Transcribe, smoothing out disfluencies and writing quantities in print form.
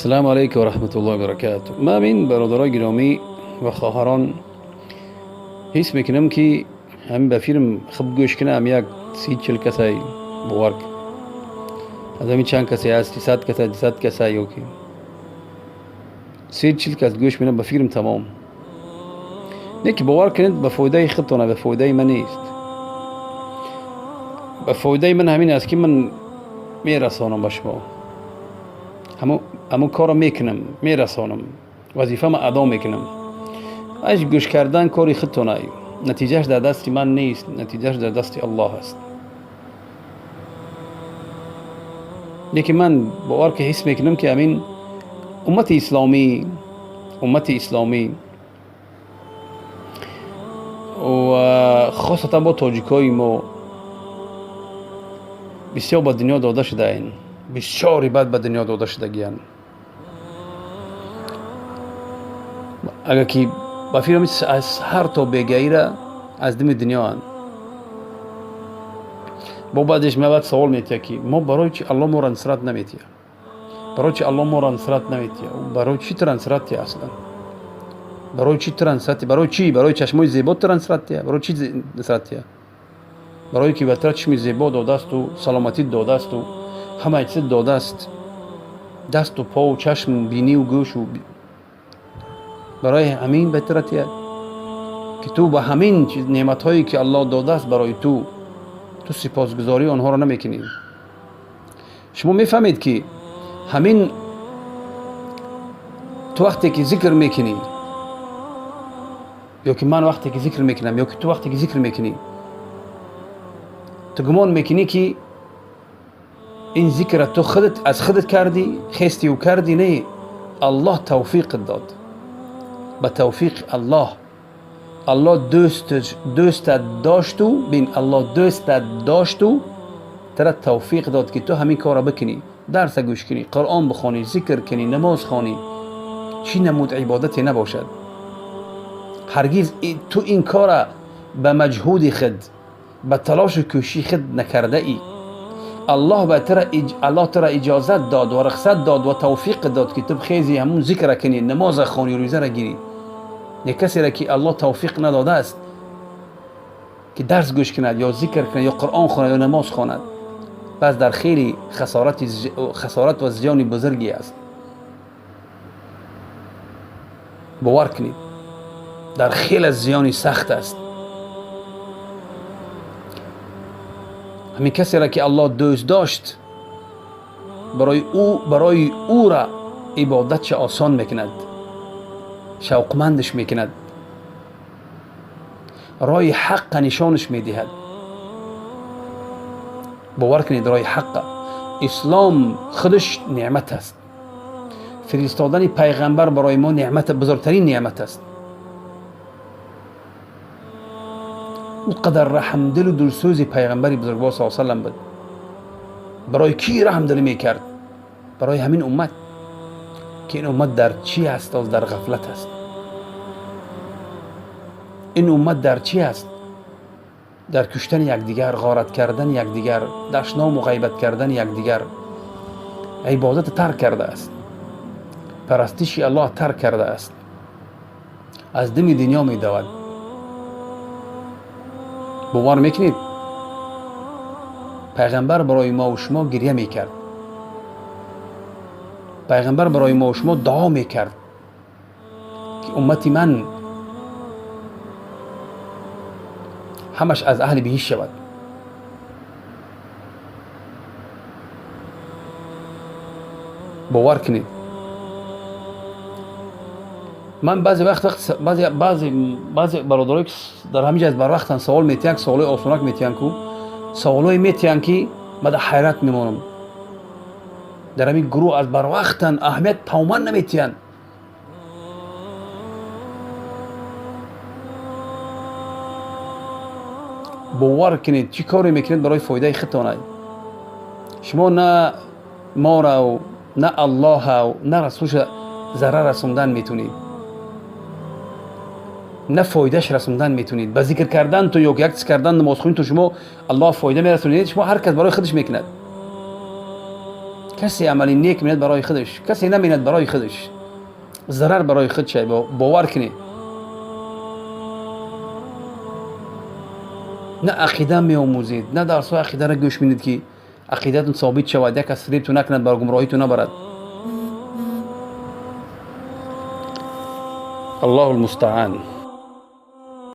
Салому алайкум ва раҳматуллоҳи ва баракатуҳ. Ман ин бародарои гиромӣ ва хоҳарон ҳис мекунам, ки ҳамин ба филм хуб гӯш кунам, як 30-40 касай бовар кун. Аз ҳамин чанд касе ҳаст, 100 каса, 200 каса ё ки 30-40 кас гӯш мекунам, ба филм тамом. Не ки бовар кунед, ба фоидаи худтона, ба фоидаи ман нест. Ба фоидаи ман ҳамин аст, ки ман мерасонам ба шумо. Ҳамун корро мекунам, мерасонам, вазифаама адо мекунам. Аш гӯш кардан кори худтона, натиҷааш дар дасти ман нест, натиҷааш дар дасти Аллоҳ аст. Лекин ман бовар ки ҳис мекунам, ки ҳамин уммати исломӣ, уммати исломӣ ва хосатан бо тоҷикои мо бисёр ба дунё дода шудаен, бисёри бад ба дунё дода шудагиянд. Агар ки ба фикрам, аз ҳар то бегаира аз дими дунёанд. Бо баъдеш мебаъд савол метиҳад, ки мо барои чи Аллоҳ моро нусрат наметиҳад, барои чи Аллоҳ моро нусрат наметиҳад? Барои чӣ тура нусрат тиҳад аслан? Барои чӣ тура нусрат тиҳад? Барои чӣ? Барои чашмои зебо тура нусрат тиҳад? Барои чӣ нусрат тиҳад? Барое ки ба тура чашми зебо додаасту саломатӣ додаасту ҳамаи чиз додааст, дасту пову чашму биниву гӯшу, барои ҳамин ба тура тиҳад, ки ту ба ҳамин неъматҳое, ки Аллоҳ додааст барои ту, ту сипосгузории онҳоро намекунӣ. Шумо мефаҳмед, ки ҳамин ту вақте ки зикр мекунӣ, ё ки ман вақте ки зикр мекунам, ё ки ту вақте ки зикр мекунӣ, ту гумон мекунӣ, ки ин зикра ту худат аз худат кардӣ, хестиву кардӣ. Не, Аллоҳ тавфиқат дод. Ба тавфиқи Аллоҳ, Аллоҳ дӯстат дошту, бин, Аллоҳ дӯстат дошту тара тавфиқ дод, ки ту ҳамин корро бикунӣ, дарса гӯш кунӣ, Қуръон бихонӣ, зикр кунӣ, намоз хонӣ, чӣ намуд ибодате набошад. Ҳаргиз ту ин кора ба маҷҳуди худ, ба талошу кӯшиши худ накардаӣ. Аллоҳ тура иҷозат дод ва рухсат дод ва тавфиқ дод, ки ту бихези, ҳамун зикра кунӣ, намоза хонӣ, рӯзара гирӣ. Не, касере ки Аллоҳ тавфиқ надодааст, ки дарс гӯш кунад, ё зикр кунад, ё Қуръон хонад, ё намоз хонад, пас дар хеле хасорат ва зиёни бузурге аст. Бовар кунед, дар хеле зиёни сахт аст. Ҳамин касеро, ки Аллоҳ дӯст дошт, барои ӯра ибодатша осон мекунад, шавқмандаш мекунад, роҳи ҳаққа нишонаш медиҳад. Бовар кунед, роҳи ҳаққа. Ислом худаш неъмат аст. Фиристодани пайғамбар барои мо неъмат, бузургтарин неъмат аст. Ӯ қадар раҳмдилу дилсӯзи пайғамбари бузургвор са салам буд. Барои кӣ раҳмдилӣ мекард? Барои ҳамин уммат, ки ин уммат дар чӣ аст? Оз дар ғафлат аст. Ин уммат дар чӣ аст? Дар куштани якдигар, ғорат кардани якдигар, дашному ғайбат кардани якдигар. Ибодата тарк кардааст, парастиши Аллоҳ тарк кардааст, аз дими дунё медавад. Бовар мекунед, пайғамбар барои мову шумо гирья мекард, пайғамбар барои мову шумо дуо мекард, ки уммати ман ҳамаш аз аҳли биҳишт шавад. Бовар кунед, ман баъзе вақт баъзе бародарое, ки дар ҳамин ҷо барвақтан савол метиҳанд, саволои осонак метиҳанд ку, саволое метиҳанд, ки ман дар ҳайрат мемонам. Дар ҳамин гурӯҳ аз барвақтан аҳамият тамоман наметиҳанд. Бовар кунед, чӣ коре мекунед, барои фоидаи худтона. Шумо на морав, на Аллоҳав, на расулша зарар расондан метунед, на фоидааш расондан метунед. Ба зикр кардан ту ё як чиз кардан, намозхонӣ ту, шумо Аллоҳ фоида мерасонед? Шумо ҳар кас барои худаш мекунад. Касе амали нек менад барои худаш, касе наменад барои худаш, зарар барои худ шай, бовар кунед. На ақида меомӯзед, на дарсҳои ақидаро гӯш медед, ки ақидатон собит шавад, як кас фиребтон накунад, бар гумроҳитон набарад. Аллоҳу лмустаан.